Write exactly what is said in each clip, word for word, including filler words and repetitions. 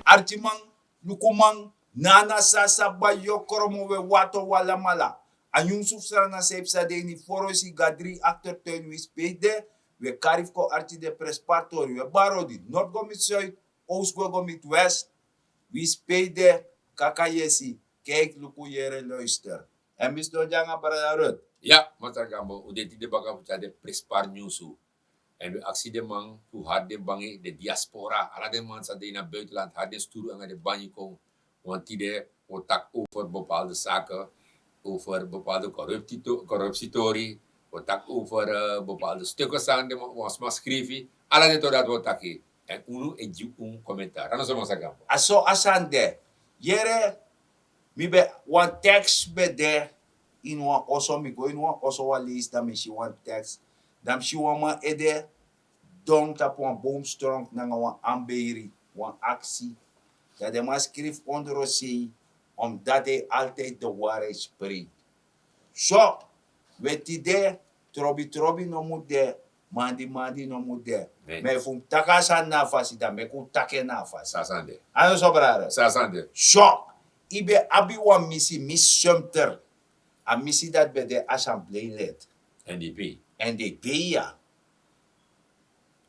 Arkiman, lukuman, nana sasa bayokromo we wato walamala. A nyunsu fu srana san e psa de ini forosi gadri aktertuin wi spei de. Wi e kari fu kon arki de prespari tori wi e bari odi nord go miti suid, ows go go miti west. Wi spei de. Kaka yesi, kijk, luku, yere, luister. Èn mi sidon de nanga brada Ruth. Ya, masra Gambo, un de tide baka fu tyari den prespari nyunsu. Èn wi aksi den man fu hari den bangi, den diaspora, ala den man san de ini a buitenland, hari den sturu nanga den bangi kon. Want tide wi o taki over bepaalde sake, over bepaalde korupsieto-, korupsietori, wi o taki over bepaalde stukken san den man, wan sma skrifi, ala den tori dati wi o taki. Èn unu e gi un commentaar. A no so, masra Gambo. A so a sani de. Yere, mi ben, wan teks ben de ini wan oso, mi go ini wan oso wan leisi, dan mi si wan teks. Dan mi si wan man ede don tapu wan boomstronk nanga wan anbeiri, wan aksi. Dan den man skrifi ondro sei, omdat hij altijd de waarheid spreekt. So, we tide, trobi trobi no mu de, mandi mandi no mu de. Ma efu un mus taki a sani na a fasi, dan meki un taki en na a fasi. A no so, brada? So, yu ben abi wan misi, misi Sumter. A misi dati ben de assembleelid. N D P. N D P, ya.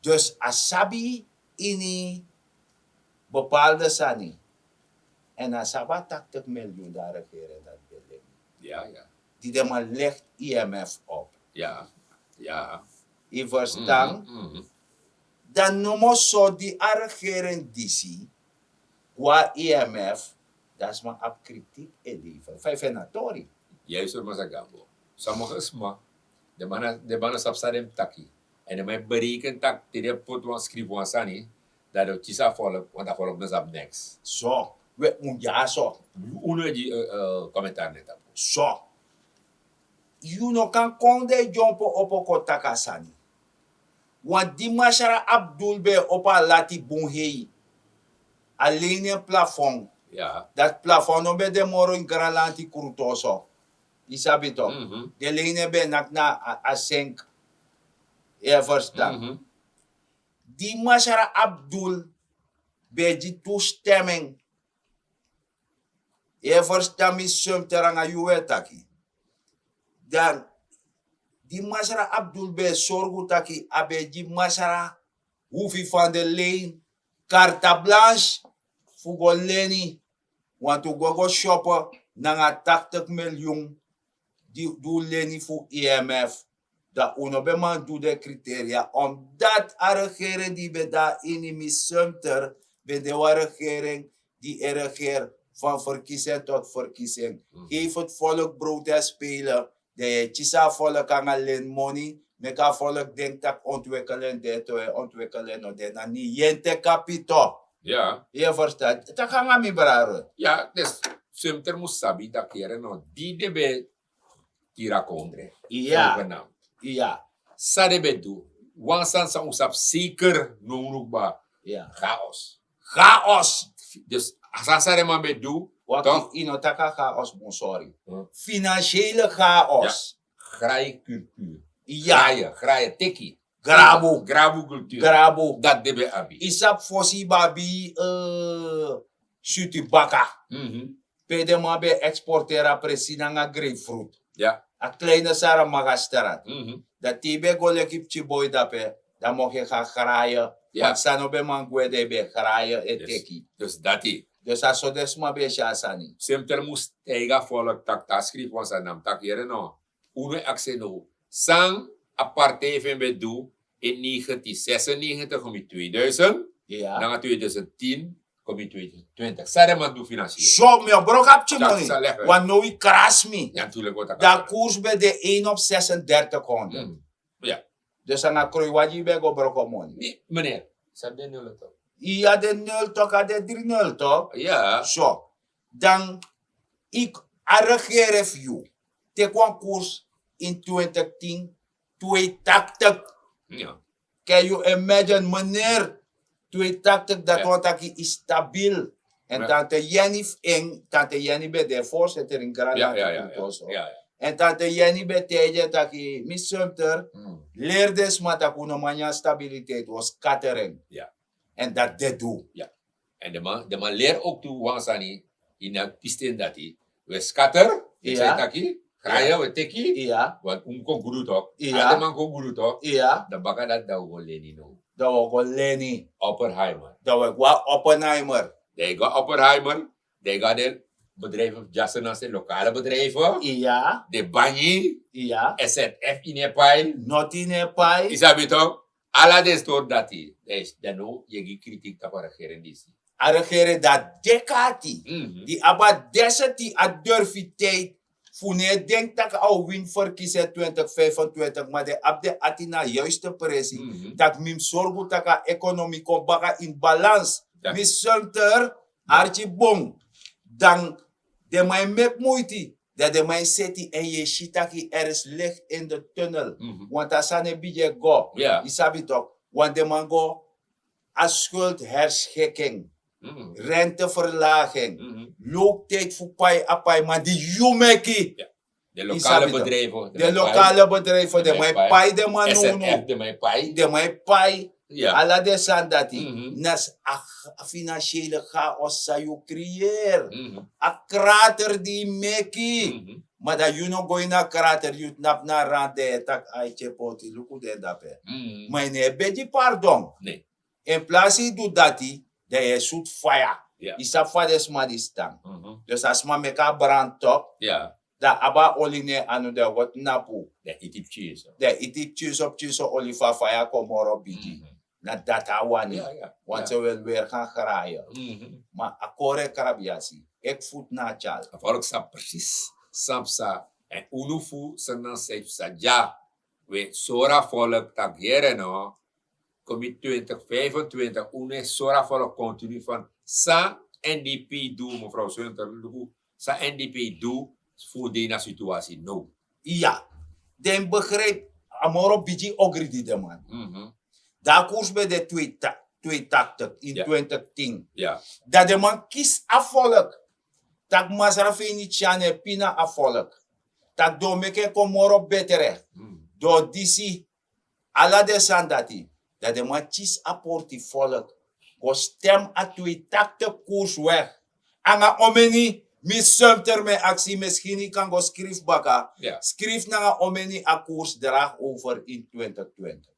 Dus a sabi ini bepaalde sani. Èn a sabi a tachtig miljoen di a regering dati ben leni. Ya, ya. Di den man licht I M F op. Ya, ya. Yu verstan? Dan nomo so di a regering disi go na I M F, dan sma abi kritiek e lever. Fa yu feni a tori? Juist, masra Gambo. Sommige sma, den man no, den man no sabi san den mus taki. Èn den man e bereken taki te den poti wan, skrifi wan sani, dan den o kisi a volk, want a volk no sabi niks. So, we, un dyaso. Unu e gi commentaar na en tapu. So, yu no kan kon de dyompo opo kon taki a sani. Want di Masra Abdul ben e opo a lati bun hei, a leni en plafond. Ya. Dati plafond no ben de moro ini Granlanti, Krutoso. Yu sabi tok. Den leni en ben e naki na a, a sink. Yu e verstan? Di Masra Abdul ben e gi toestemming. Yu e verstan mi, Sumter, nanga yu we taki. Dan di Masra Abdul ben e sorgu taki a ben e gi Masra Hoeven van der Leyen carte blanche fu go leni, want un go go shoppen nanga tachtig miljoen di, di un leni fu I M F. Dan un no ben man du den criteria, omdat a regering di ben de na ini, mi, Sumter, ben de wan regering di e regeer van verkiezing tot verkiezing. Geef het volk brood en spelen. Dan yu e kisi a volk nanga lenmoni, meki a volk denki taki ontwikkeling de, te wi e ontwikkeling no de, na niente capito. Ya. Yu e verstan? Taki nanga mi, brada. Ya, dus Sumter mus sabi taki, yere no, di den ben kiri a kondre. Ya. Zogenaamd. Ya. San den ben du? Wan sani san un sabi zeker, nownow kba. Ya. Chaos. Chaos. Dus a sani san den man ben du, toch? Yu no taki a chaos bun, sorry. Financiële chaos. Ya. Graai cultuur. Ya. Graai, graai, teki. Grabu. Grabu cultuur. Grabu. Dati den ben abi. Yu sabi fosi yu ben abi, eh, sutu baka. Pe den man ben e exporteri a presi nanga grapefruit. Ya. A kleine Saramagastraat. Dan te yu ben go leki pikin boi dape, dan mocht yu gaan graaien. Ya. Want san no ben man gwe, dan yu ben e graaien e teki. Dus dati. Dus a so den sma ben e si a sani. Sumter mus taigi a volk taki, te a skrifi wan sani, dan mus taki, yere no. Unu e aksi en now. San a partij fu en ben du in negentien zesennegentig, kom in tweeduizend, ya, nanga tweeduizend tien, kom in tweeduizend twintig. San den man du financieel? So, mi o broko a pikin moni. Wan now yu krasi mi. Ya, natuurlijk, want dan a koers ben de een op zesendertighonderd. Mm. Ya. Dus nanga kroiwagi yu ben go broko moni. Nee, meneer. San den nul toch? Ya, den nul toch, a den drie nul toch? Ya. So, dan yu, a regering fu yu teki wan koers in twintig tien, tweetachtig. Ya. Can you imagine, meneer? Tweetachtig, dati wani taki yu stabiel. En tante Jenny fu en, tante Jenny ben de voorzitter in Granada, Krutoso. Ya, ya. En tante Jenny ben taigi en taki, mi Sumter, leri den sma taki un no man nyan stabiliteit, wi o scattering. Ya. En dati den du. Ya. En de man de man leri ook tu wan sani. Ini a pistin dati we skatter. We sai taki, kraya we teki. Want un kon gudu tok. Ala de man kon gudu tok. Dan baka dati dan we go leni no. Dan we go leni. Oppenheimer. Dan we go a Oppenheimer. Dan we go a Oppenheimer. Dan we go a de bedrijven fu Jasenas en lokale bedrijven. De banyi. S Z F ini e pai. Noti ini e pai. Isabi tok. Ala den stori dati. Dan no ye gi kritik tapu a regering disi. A regering dati dekati di abi a deseti a durfiteit fu no e denki tak' a o wini ferkisi en twintig vijfentwintig ma den abi den ati na a yuiste presi. Tak' mi mus sorgu tak' a ekonomi kon baka ini balans. Mi sumter arki bun. Dan den man e meki muiti. Dan den man e seti èn yu e si tak' yu er is licht in de tunnel. Want a sani e bigin e go. Yu sabi tok'? Want den man go a skuld herschiking, renteverlaging, looptijd fu pai a paiman di yu meki. Den lokale bedrijven den man e pai den man nownow. Den man e pai. Ala den sani dati na a finansiele chaos san yu creëer. A krater di yu meki. Ma dan yu no go ini a krater yu tnapu na a rand dan yu e taki ai tyepoti luku den dape. Ma yu no e begi pardon. In plasi yu du dati dan yu e sutu faya. Yu sabi fa den sma disi tan. Dus a sma meki a brand tok dan abi a oli na en anu dan yu go tnapu. Dan yu iti pikinso pikinso oli fu a faya kon moro bigi. Na dati a wani. Want se wil weri gan graye. Ma a kore krabiasi eki futu na a tyal. A volk sabi presis san psa. En unu fu sernan san e psa dya. We sori a volk tak' yere no. Komi twintig vijfentwintig unu e sori a volk kontinu fan san N D P du mevrouw Sunter luku san N D P du fu dei na situasi no. Iya. Den begrijp a moro bigi ogri di den man. Dan a koers ben de tweetaktig in twintig tien. Dan den man kisi a volk tak' masra fenitian e pina a volk tak' den o meki en kon moro betre. Den o disi ala den sani dati. Dan den man kisi a porti volk go stem a tweetaktig koers weg. Nanga omeni mi sumter mi e aksi mi e skini kan go skrifi baka. Skrifi nanga omeni a koers dragi over in twintig twintig.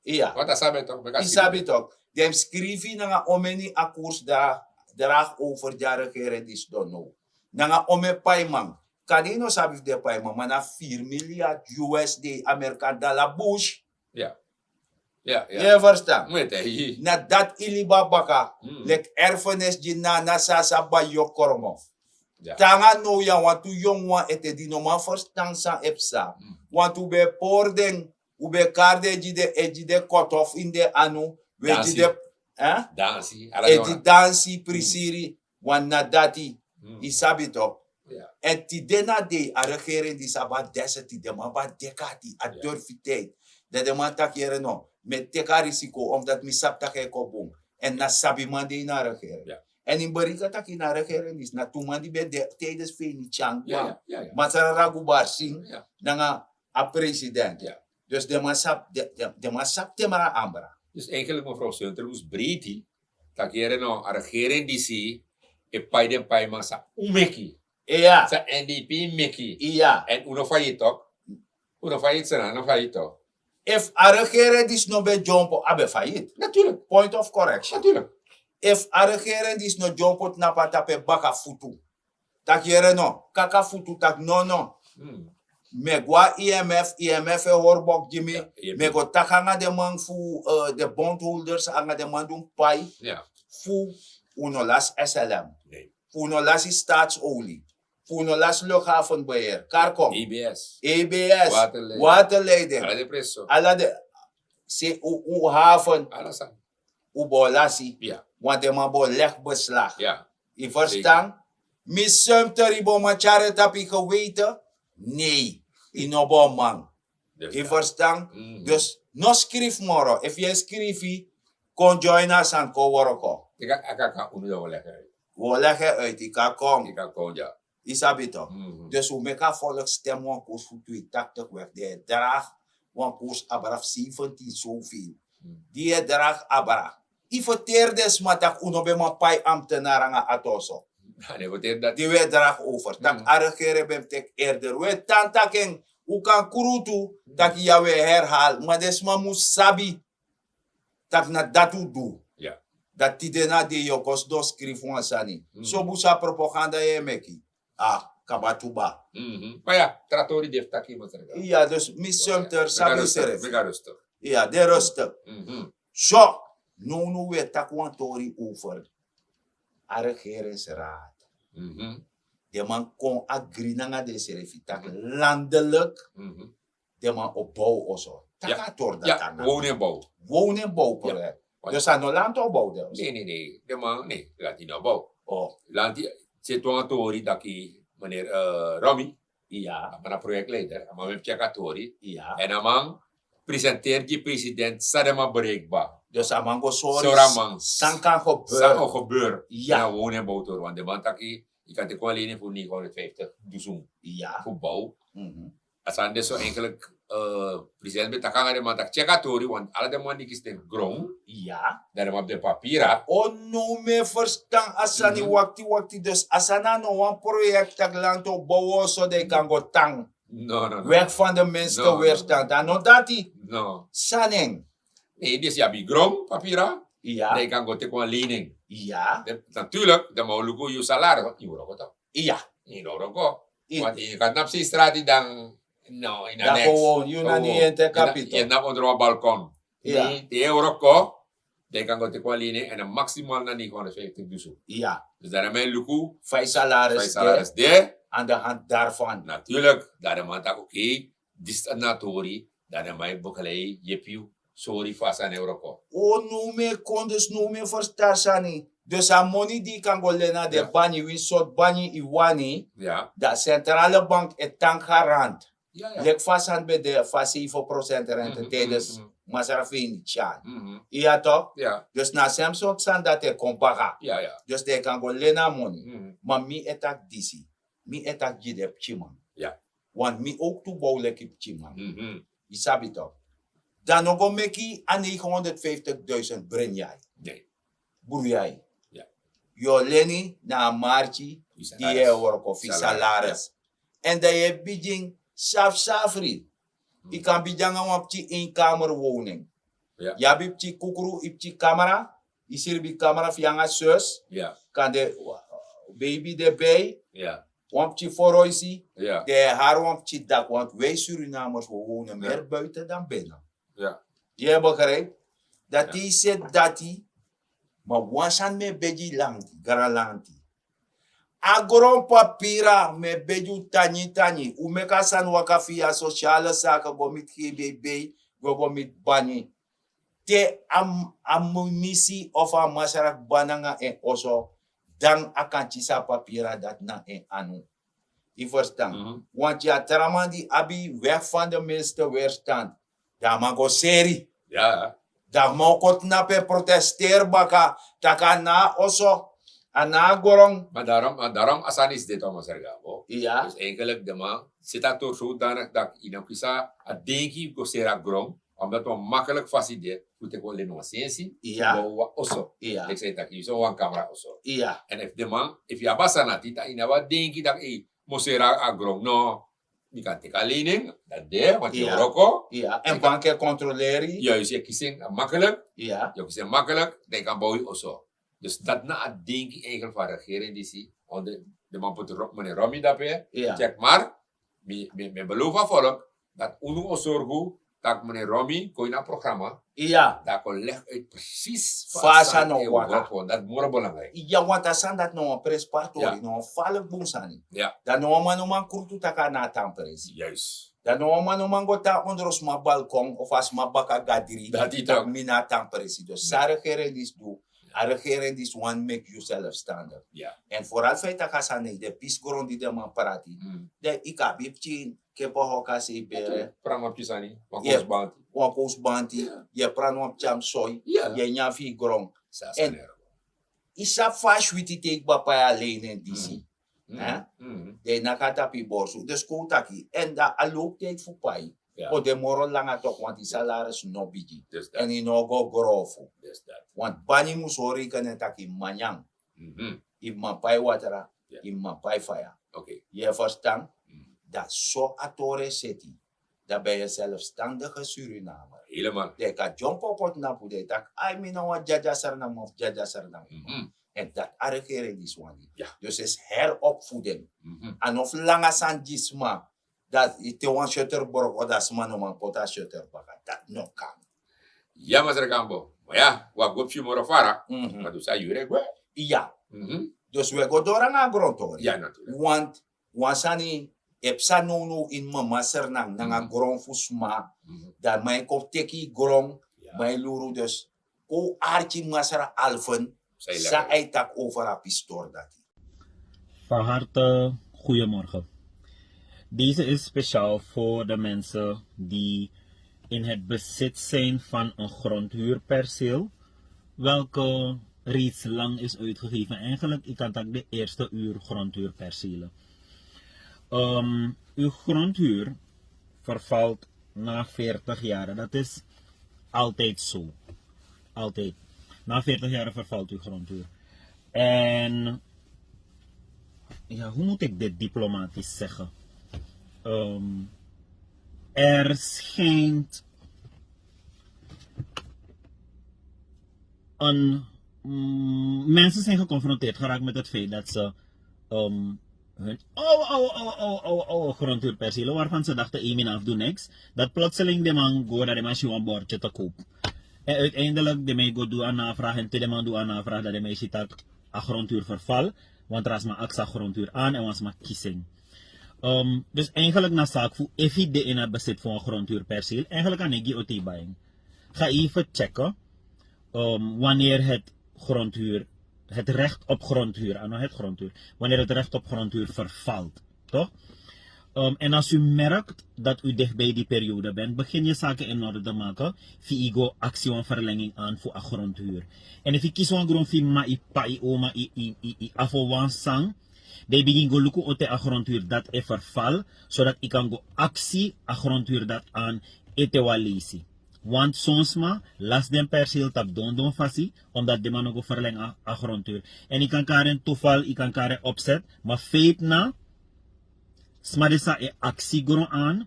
Iya. Yu sabi tok'? Den mus skrifi nanga omeni a koers dragi over di a regering disi don now. Nanga omen paiman. Kan yu no sabi fu den paiman ma na firi miliard usd amerikan dala bush. Yu e ferstan? Na dati yu libi na baka leki erfenis gi nana san a sa bai yu o krongo. Te nanga now yu na wantu yongu wan ete di no man ferstan san e psa. Wantu un ben e pori den un ben e kari den e gi den e gi den koto fu ini den anu. Un e gi den e gi dansi prisiri. Wan na dati. Yu sabi tok'? Èn tide na dei a regering disi abi a dese tide man abi a dekati a durfiteit. Dan den man taki yere no mi e teki a risiko omdati mi sabi tak' a e kon bun. Èn na sabiman de ini a regering. Èn yu mus berika tak' ini a regering disi na tu man di ben de tidens feni tyangu man. Masra ragu barsin nanga a president. Dus den man sabi temra ambra. Dus eigenlik mevrouw Sunter mus breiti tak' yere no a regering disi e pai den paiman san un meki. San N D P meki. Èn un no fayit tok'? Un no fayit sena no fayit tok'? Efu a regering disi no ben dyompo a ben fayit. Point of correction. Efu a regering disi no dyompo tnapu a tapu e baka futu tak' yere no kaka futu tak' nono. Mi e go na imf imf e hori bok gi mi. Mi e go taki nanga den man fu den bondholders nanga den man di un pai fu un no lasi slm, fu un no lasi staatsolie, fu un no lasi lukthavenbeheer karkon, ebs, waterleiding, ala den se un haven un bo lasi. Want den man bo legi beslag. Yu ferstan? Mi sumter yu bo man tyari en tapu yu gewete. Nei, yu no bo man. Yu ferstan? Dus no skrifi moro efu yu e skrifi kon join na sani kon wroko. Yu kan kon unu dan wi o legi en uit. Wi o legi en uit yu kan kon. Yu sabi tok'? Dus wi meki a volk stem wan koers fu tweetaktig wek di e dragi wan koers abra fu seventin soveel. Di e dragi abra Yu ferteri den sma tak' un no ben man pai ambtenari nanga ati oso. Di un e dragi over tak' a regering ben mus teki erder un e tan taki en, un kan krutu, tak' ya un e herhali ma den sma mus sabi tak' na dati un du. Dan tide na dei yu o kon sidon skrifi wan sani. Sobu san propaganda yu e meki. Ah, kaba tuba. Ma ya, tra tori di e fu taki masra. Ya dus mi sumter sabi srefi. Ya de rustig. So nownow wi e taki wan tori over a regeringsraad. Den man kon agri nanga densrefi tak' landelik den man o bow oso. Taki a tori dati nanga wonen bow. Wonen bow project. Dus a no lanti o bow de oso. Ne ne ne den man ne lanti no bow. Lanti seti wan tori taki meneer Romi, a man na projectleider, a man ben mus tyeki a tori. Èn a man presenteri gi president san den man bereiki kba. Dus a man go sori a man san kan gebeur. San o gebeur na wonen bow tori want den man taki yu kan teki wan lening fu negenhonderdvijftig dusun fu bow. A sani de so enkelik president ben taki nanga den man taki tyeki a tori want ala den man di kisi den gron dan den man abi den papira. O no mi e ferstan a sani wakti wakti dus a sani na no wan proyekti tak' lanti o bow oso dan yu kan go tan. Wek fan de minste weerstand a no dati. Sani en. Ne disi yu abi gron papira dan yu kan go teki wan lening. Natuurlik dan man o luku yu salaris yu wroko to. Iya. Yu no wroko. Want yu kan tnapu sei strati dan no yu na neks. Yu na ni yu e teki kapito yu e tnapu ondro wan balkon. Te yu e wroko dan yu kan go teki wan lening èn a maksimal na negenhonderdvijftig dusu. Dus dan na man e luku fa yu salaris de. Aan de hand daarvan natuurlik dan de man taki oké. Disi na a tori dan den man e begelei yepi yu sori fu a sani e wroko. O no mi e kon dus no mi e ferstan a sani. Dus a moni di yu kan go leni na den banyi winsi sortu banyi yu wani dan sentrale bank e tan garant. Leki fa a sani ben de fu a seven procent rente tidens masra feni tyan. Iya tok? Dus na a sem sortu sani dati e kon baka. Dus dan yu kan go leni a moni. Ma mi e taki disi mi e taki gi den pikinman. Want mi owktu bow leki pikinman. Yu sabi tok? Dan no go meki a negenhonderdvijftigduisend brengyai. Bruyai. Yu o leni na a marki di yu e wroko fu yu salaris. Èn dan yu e bigin safsafri. Yu kan bigin nanga wan pikin einkamer woning. Yu abi pikin kukru yu pikin kamera. Yu sribi kamera fu yu nanga sus. Kan de baby de bei. Wan pikin foroisi. Dan yu e hari wan pikin daki want wi surinamers wi wownen meri buiten dan bina. Yu e begrijp? Dati yu seti dati. Ma wan sani mi e begi lanti gran lanti. A gron papira mi e begi un tangi tangi un meki a sani waka fu yu a sosiale sake go miti gebei bei go go miti bangi. Te a munisi of a masra kba nanga en oso dan a kan kisi a papira dati na en anu. Yu ferstan? Want yu a tra man di abi weg fan de minste weerstand. Dan a man go seri. Dan a man o kon tnapu e protesteri baka tak' a na a oso a na a gron. Ma darom a sani isi de tu a masra gabo. Dus enkelik den man seti a tori so danik tak' yu no kisi a denki go seri a gron. Omdat wan makkelijk fasi de fu teki wan leni wan sensi. Wan oso. Leki san yu taki yu so wan kamera oso. Èn efu den man efu yu abi a sani ati dan yu no abi a denki tak' ei mi o seri a gron no. Mi kan teki a lening dati de want yu e wroko. Èn banki e kontroleri yu. Yu si e kisi en makkelijk. Yu o kisi en makkelijk dan yu kan bow yu oso. Dus dati na a denki enkel fu a regering disi. Den man putu meneer romi dape. Tyeki mar mi e belofu a volk dati unu o sorgu tak' meneer romi kon ini a programma. Dan a kon legi uit presis fa a sani o waka. Dati moro belangrijk. Ya want a sani dati na wan prenspari tori na wan faliki bun sani. Dan na wan man no man krutu tak' a na a tan prensi. Dan na wan man no man go tan ondro sma balkon of a sma baka gadri tak' mi na a tan prensi dus san regering disi du. A regering disi wani meki yu selfstandik. Èn foral fa yu taki a sani na yu de pisi gron di den man prati. Dan yu kan abi pikin kepo hoka sei bere. Wan kowsu banti yu e prani wan pikin a mus soi yu e nyan fu yu gron. Èn yu sabi fa a switi te yu kba pai a leinen disi. Dan yu naki a tapu yu borsu dus kon un taki èn dan a lowpu tidi fu pai. O de moro langa tok, want yu salaris no bigi. En yu no go grofu. Want bani mus hori yu kene taki manyan. Yu man pai watra, yu man pai faya. Yu e verstan? Dan so a tore seti. Dan ben yu e zelfstandige Surinamer. Dan yu kan dyonko koti na pu, dan yu taki, ai, mi na wan dyadya sernam of dyadya sernam. En dat a regering disi wani. Dus is heropvoeding. A no fu langa sani gi sma. Dan yu te wan shutter broko, dan sma no man poti a shutter baka. Dat no kan. Ya, masra Gambo. Ma ya, wi abi go psi moro fara. Ma dus a yuru e gwe. Ya. Dus wi e go doro nanga a grontori. Want wan sani e psa nownow ini mama sernang nanga gron fu sma. Dan man e kon teki gron. Man e luru. Dus kon arki masra Alfen, san a e taki over a pistori dati. Van harte goeiemorgen. Deze is speciaal voor de mensen die in het bezit zijn van een grondhuurperceel, welke reeds lang is uitgegeven. Eigenlijk, ik kan tak de eerste uur grondhuurpercelen. Ehm, uw grondhuur vervalt na veertig jaren. Dat is altijd zo. Altijd. Na veertig jaren vervalt uw grondhuur. En ja, hoe moet ik dit diplomatisch zeggen? Ehm, er schijnt een, mm, mensen zijn geconfronteerd geraakt met het feit dat ze um, hun ouwe, ouwe, ouwe, ouwe, ouwe, ouwe grondhuurpercelen, waarvan ze dachten, één min af doet niks. Dat plotseling de man go, dat de man si wan bordje te koop. En uiteindelijk, de man go doe een navraag en te de man doe een navraag, dat de man si dat a grondhuur verval, want er is maar aksa grondhuur aan en was maar kiezing. Um, dus eigenlijk na zaak voor efi de in het bezit van een grondhuurperceel, eigenlijk aan negi oti buying. Ga even checken, um, wanneer het grondhuur, het recht op grondhuur, ano het grondhuur, wanneer het recht op grondhuur vervalt, toch? Um, en als u merkt dat u dichtbij die periode bent, begin je zaken in orde te maken, fi i go aksi wan verlenging aan voor a grondhuur. En efi i kisi wan grond fi ma i pa i oma i, i, i, i afo wan sang, dan i begin go luku ote a grondhuur dat e verval, zodat i kan go aksi a grondhuur dat aan ete wan leisi. Want son sma lasi den perseel tapu dondon fasi, omdat den man no go verlengi a, a grondhuur. En i kan kari en toeval, i kan kari en opzet, ma feit na, sma disi e aksi gron aan,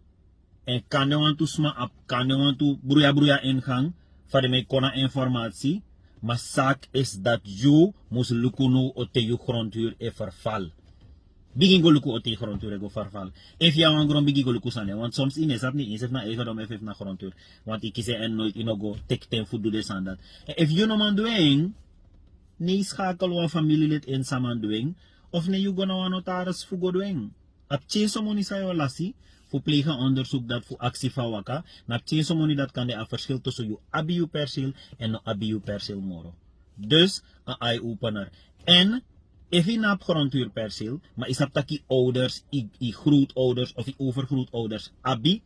en kande wantu sma abi, kande wantu bruya bruya ingang, fa den man e kon na informatie, ma zaak is dat yu mus luku now ote yu grondhuur e verval. Bigin go luku ote yu grondhuur e go verval. Efu yu abi wan gron, bigin go luku san de, want soms i no e sabi ni eens efu na eigendom efu efu na grondhuur. Want i kisi en en noiti i no go teki ten fu du den sani dati. En efu yu no man du en, ne i skakel wan familielid in san man du en, of ne yu go na wan notaris fu go du en. A pikinso moni san yu o lasi fu pleeg a onderzoek dati fu aksi fa a waka, na pikinso moni dati kan de a verschil tussen yu abi yu perseel en no abi yu perseel moro. Dus, a eye-opener. En efu i no abi grondhuur perseel, ma i sabi tak' i ouders, i, i grootouders of i overgrootouders abi,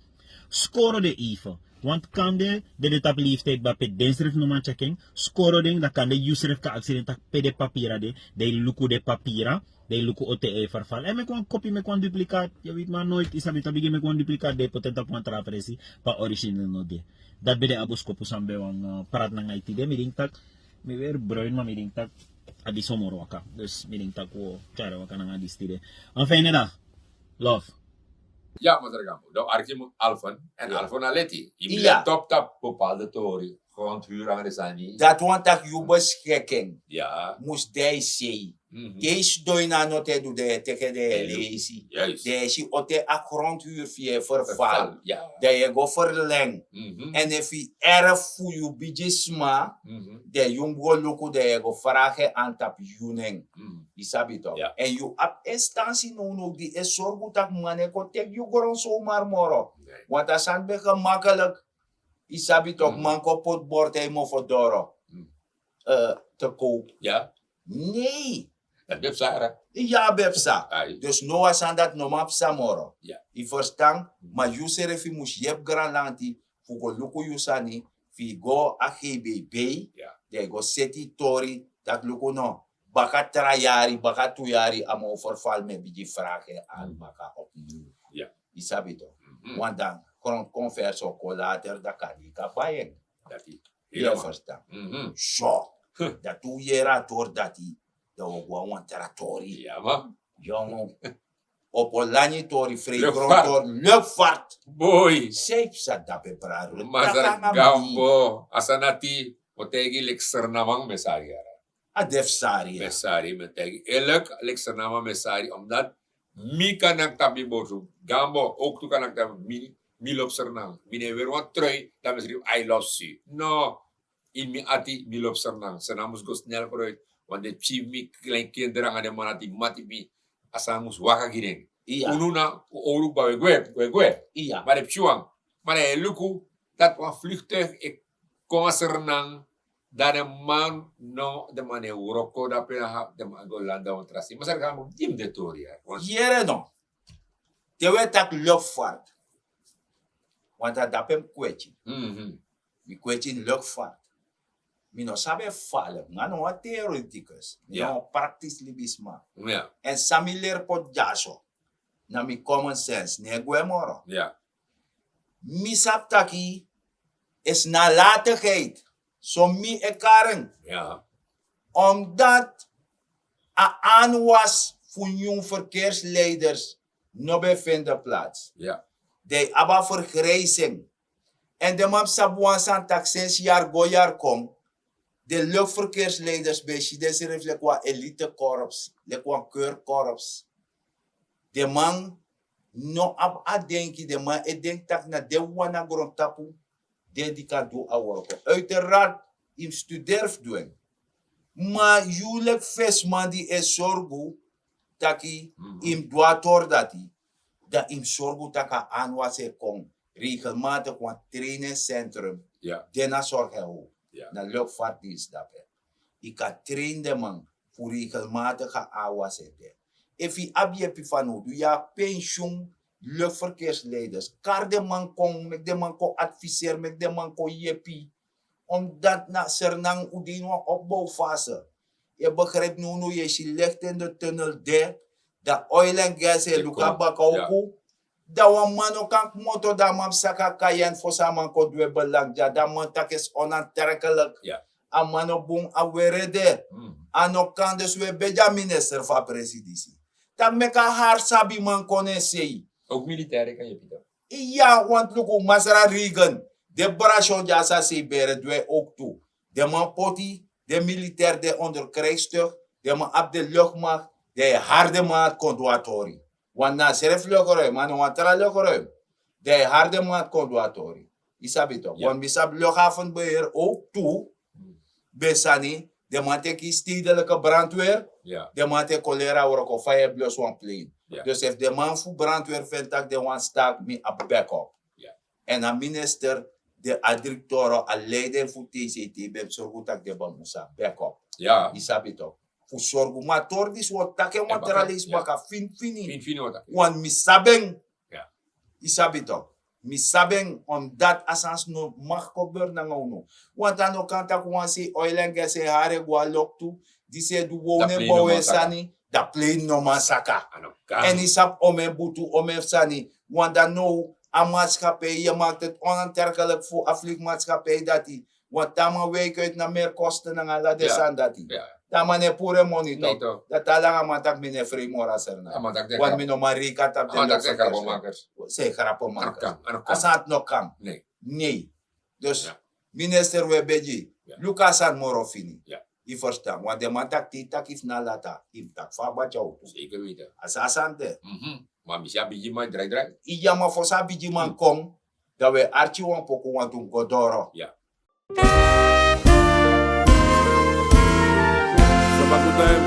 skoro den even. Want kande den de tapu leeftijd kba pe den srefi no man tyeki en, skoro den, dan kande yu srefi kan aksi den tak' pe den papira de, dan i luku den papira, dan i luku ote a e verval. En meki wan kopi, meki wan duplicaat, yu weet maar nooit, i sabi tak' bigin meki wan duplicaat, dan i poti en tapu wan tra presi, pe a origineel no de. Dati ben de a boskopu san mi ben wani, eh, prati nanga yu tide, mi denki tak' mi weri bruin, ma mi denki tak' a disi o moro waka. Dus mi denki tak' wi o tyari waka nanga disi tide. Een fijne dag. Love. Ya, masra Gambo. Dan arki mi Alfen. En Alfen na leti. I mus leti op tapu bepaalde tori. Grondhuur nanga den sani. Dati wani tak' yu beschikking mus de a sei. Te i sidon ini a note du, dan yu e teki, dan yu e leisi. Dan yu e si ote a grondhuur fu yu e verval. Dan yu e go verleng. En efu i erf fu yu bigisma, dan yu mus go luku, dan yu e go vraag en aan tapu yu nen. I sabi toch? En yu abi instansi nownow di e sorgu tak' man no e kon teki yu gron somar moro. Want a sani ben gemakkelijk. I sabi toch, man kon poti bord na yu mofo doro, eh, te koop. Nee. Dati ben psa. Ya, ben psa. Dus now a sani dati no man psa moro. I verstan? Ma yu srefi mus yepi granlanti fu go luku yu sani, fu i go a G B B, dan i go seti tori, tak' luku no, baka tra yari, baka tu yari, a man o verval, mi e bigin vraag en aan baka opnieuw. I sabi toch? Wan dank. Grondkonversi o kon later, dan kan yu kan bai en. Dati. Yu e ferstan? So, dan te un yere a tori dati, dan wi o go na wan tra tori. Yongo, opo lanyi tori, frei grontori, lukfart. Boi. Sei psa dape brado. Masra Gambo, a sani dati, mi o taigi yu leki Sranan man, mi e sari yara. A de fu sari. Mi e sari, mi e taigi yu. Eerlijk, leki Sranan man mi e sari, omdat mi kan naki tapu mi borsu. Gambo ook tu kan naki tapu mi. Mi lobi Sranan. Mi no e weri wan trui, dan mi e skrifi I love Su. No. Ini mi ati, mi lobi Sranan. Sranan mus go snel vooruit. Want den pikin fu mi, kleinkinderen nanga den man dati, mati fu mi, a sani mus waka gi den. Iya. Unu na, un owru kba, wi e gwe, wi e gwe. Iya. Ma den pikin wan, ma dan yu e luku, dati wan vliegtuig e kon na Sranan, dan den man no, den man e wroko dape, na den man go landa wan tra sei. Masra Gambo, gi mi den tori ya. Yere no. Te wi e taki lukfart. Want a dape mi kweti. Mhm. Mi kweti ini lukfart. Mi no sabi en falen. Mi na no wan theoreticus. Mi na wan praktisch libisma. Ya. En san mi leri poti dyaso, na mi common sense, no e gwe moro. Ya. Mi sabi taki is nalatigheid. So mi e kari en. Ya. Omdat a aanwas fu nyun verkeersleiders no ben vinden plaats. Ya. Den e abi a vergrijzing. En den man sabi wan sani taki sensi yari go yari kon, den luchtverkeersleiders ben e si densrefi leki wan elitekorps, leki wan keurkorps. Den man no abi a denki, den man e denki taki na den wawan na grontapu de di kan du a wroko. Uiteraard, yu mus studeri fu du en. Ma yu leki fesiman di e sorgu taki yu mus du a tori dati, dan yu mus sorgu taki a aanwas e kon regelmatig, wan trainingscentrum de na Zorgho, na luchtvaartdienst dape. Yu kan train den man fu regelmatig a aanwas e de. Efu yu abi yepi fanowdu, yu abi pensioen luchtverkeersleiders, kari den man kon, meki den man kon adviseri, meki den man kon yepi. Omdat na Sranan un de ini wan opbouwfase. Yu e begrijpi, nownow yu e si licht in de tunnel de, dan oil en gas e luku a baka oku. Dan wan man no kan kmoto, dan a man mus saka Cayenne fosi a man kon du en belang dya, dan a man taki is onaantrekkelijk. A man no bun, a weri ede. A no kan, dus wi e begi a minister fu a presidisi taki meki a hari sabi man kon na en sei. Ook militair kan yepi dan. Iya, want luku, Masra Reagan, den brasyon di a sa sei bere du en ook tu. Den man poti den militair de onder krijgstucht, den man abi den luchtmacht, den e hari den man ati kon du a tori. Want na a srefi luchtruim, a no wan tra luchtruim. Den e hari den man ati kon du a tori. Yu sabi toch? Want mi sabi luchthavenbeheer ook tu, ben sani, den man teki stedelijke brandweer, den man teki kon leri a wroko fa yu e blus wan plane. Dus efu den man fu brandweer feni taki den wani start, mi abi backup. En a minister, den a direkteur, a leider fu T C T ben sorgu taki den ben mus abi backup. Yu sabi toch? Fu sorgu, ma a tori disi wi o taki en wan tra leisi baka finfini. Want mi sabi en. Yu sabi toch? Mi sabi en, omdat a sani no mag gebeur nanga unu. Want a no kan taki wan sei oil en gas e hari en go a loktu, disi e du wownu en bow en sani, dan plane no man saka. En yu sabi omeni butu, omeni sani. Want dan now a maatschappij, yu maakt het onaantrekkelijk fu a vliegmaatschappij dati. Want te a man wijk uit, na meer kosten nanga ala den sani dati. Dan a man no e puru en moni toch. Dati ala nanga a man taki mi no e frei moro a Sranan. Want mi no man reiki tapu den luchtverkeersleiders. Zijn grappenmakers. A sani no kan. Nee. Dus minister, wi e begi, luku a sani moro fini. Yu ferstan? Want den man taki te yu taki fu na lata, yu mus taki fu a batya otu. A so a sani de. Ma mi si a bigiman drai drai. Iya, ma fosi a bigiman kon, dan wi e arki wan poku, want un mus go doro. Sabaku time.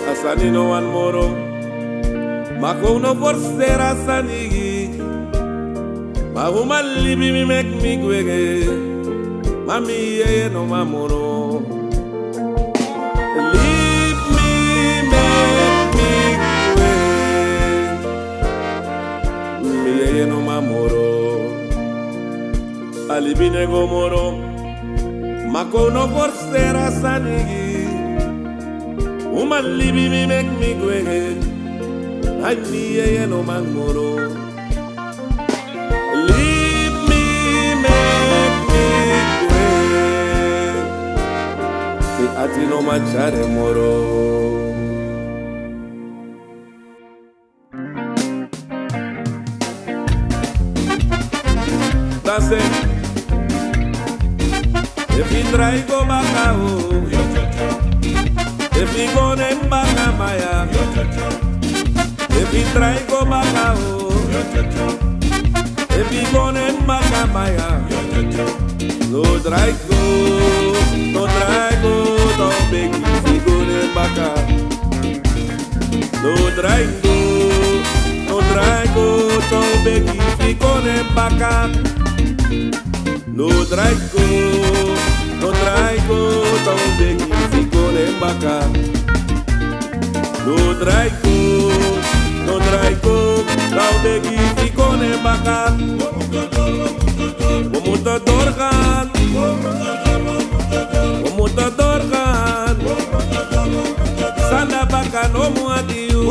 A sani no wani moro. Makou no forseri a sani gi. Ma uman libi mi meki mi gwe. Ma mi yeye no man moro. Libi mi meki mi gwe. Mi yeye no man moro. A libi no e go moro. Makou no forseri a sani gi. Uman libi mi meki mi gwe. Ai, mi yeye no man moro. No man tyari moro. Dase. Efu yu drai go baka o. Efu yu go na en baka maya. Efu yu drai go baka o. Efu yu go na en baka maya. No drai go, no drai go, dan un begi fu go na en baka. No drai go, no drai go, dan un begi fu go na en baka. No drai go, no drai go, dan un begi fu go na en baka. No drai go, no drai go, dan un begi fu go na en baka. We moeten doorgaan. We moeten doorgaan. San de na baka no mu ati yu.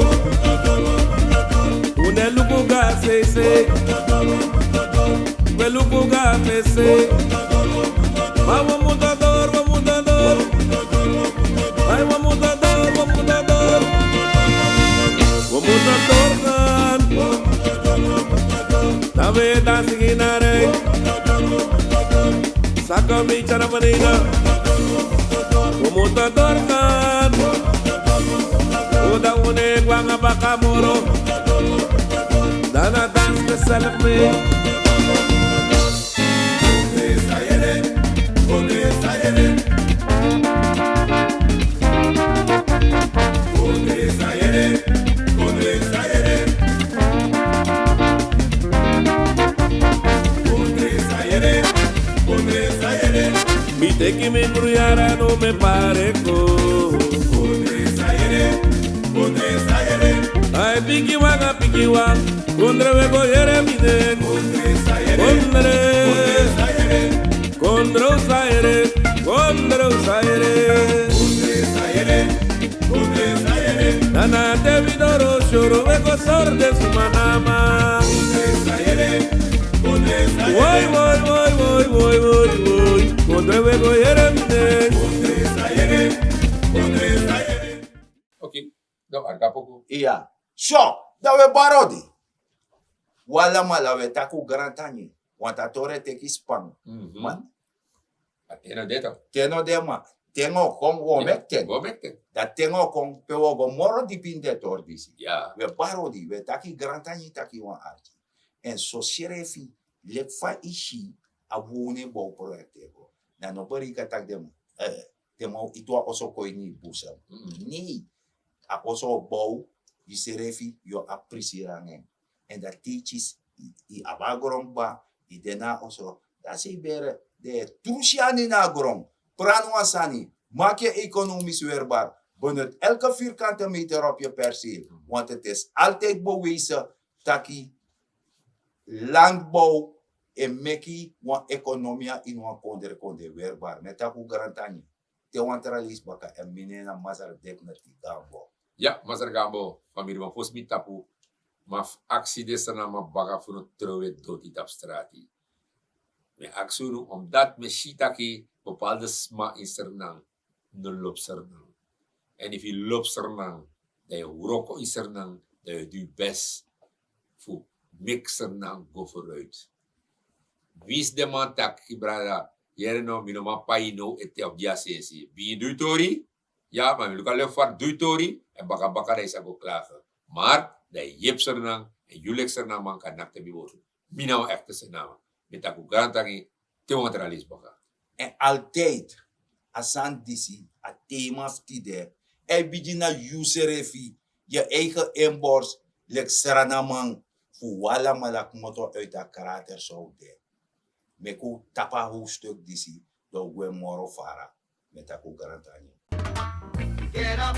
Un no e luku go na sei sei. We luku go na fesi. Ma we moeten door, we moeten door. Ai, we moeten door, we moeten door. We moeten doorgaan. Dan we dansen in de rij. Zakken een beetje naar beneden. We moeten doorgaan. O, dan we ne kwanga baka moro. Dan a dans we zelf mee. Mi teki mi bruyara, no mi e pareko. Ai, pikin wan, a pikin wan. Kondre, we go yere mi nen. Kondre. Kondre, un sa yere. Kondre, un sa yere. Nana te wi doro soro, we go sori den suma namo. Woi, woi, woi. Kondre, we go yere mi nen. Ok, dan arki a poku. Iya. So, dan we bari odi. Un alamala, we taki un grantangi. Want a tori e teki span. Mhm. Ma a ten no de, toch? Ten no de, ma ten o kon, wi o meki ten. Wi o meki ten. Dan ten o kon, pe wi o go moro dipi ini den tori disi. Ya. We bari odi, we taki grantangi taki wan arki. Èn sosrefi, leki fa yu si a woningbouwproject e go. Dan no bereik taki den, eh, den man o itu a oso kon ini yu boezem. Mm-mm. Nei, a oso o bow, yusrefi yu o abi prisi nanga en. Èn dati teki, yu, yu abi a gron kba, yu de na a oso. Dan san yu bere, dan yu e trusi yu anu ini a gron. Prani wan sani, maak je economisch weerbaar. Benut elke vierkante meter op je perceel. Want het is altijd bewezen taki landbouw e meki wan ekonomia ini wan kondre kon de weerbaar. Mi e taki un grantangi. Te wan tra leisi baka, èn mi nen na Masra Dignity Gambo. Ya, Masra Gambo, famiri, ma fosi mi tapu, ma fu aksi den Sranan baka fu no trowe doti tapu strati. Mi e aksi unu, omdat mi e si taki bepaalde sma ini Sranan no lobi Sranan. Èn efu yu lobi Sranan, dan yu e wroko ini Sranan, dan yu e du yu best fu meki Sranan go vooruit. Winsi den man taki, brada, yere no, mi no man pai yu now ete of gi a sensi. Bigin du yu tori, ya, ma mi luku a lefu fari, du yu tori, èn baka baka dan yu sa go klage. Maar dan yu yepi Sranan, èn yu leki Srananman kan nakti bibowtu. Mi na wan ekte Sranan. Mi e taki un grantangi, te wan tra leisi baka. Èn altijd, a sani disi, a tema fu tide, e bigin na yusrefi, yu eigen inborst, leki Srananman, fu un alamala kmoto uit a krater san un de. Meki un tapu a hoofdstuk disi, dan un gwe moro fara. Mi e taki un grantangi. Get up,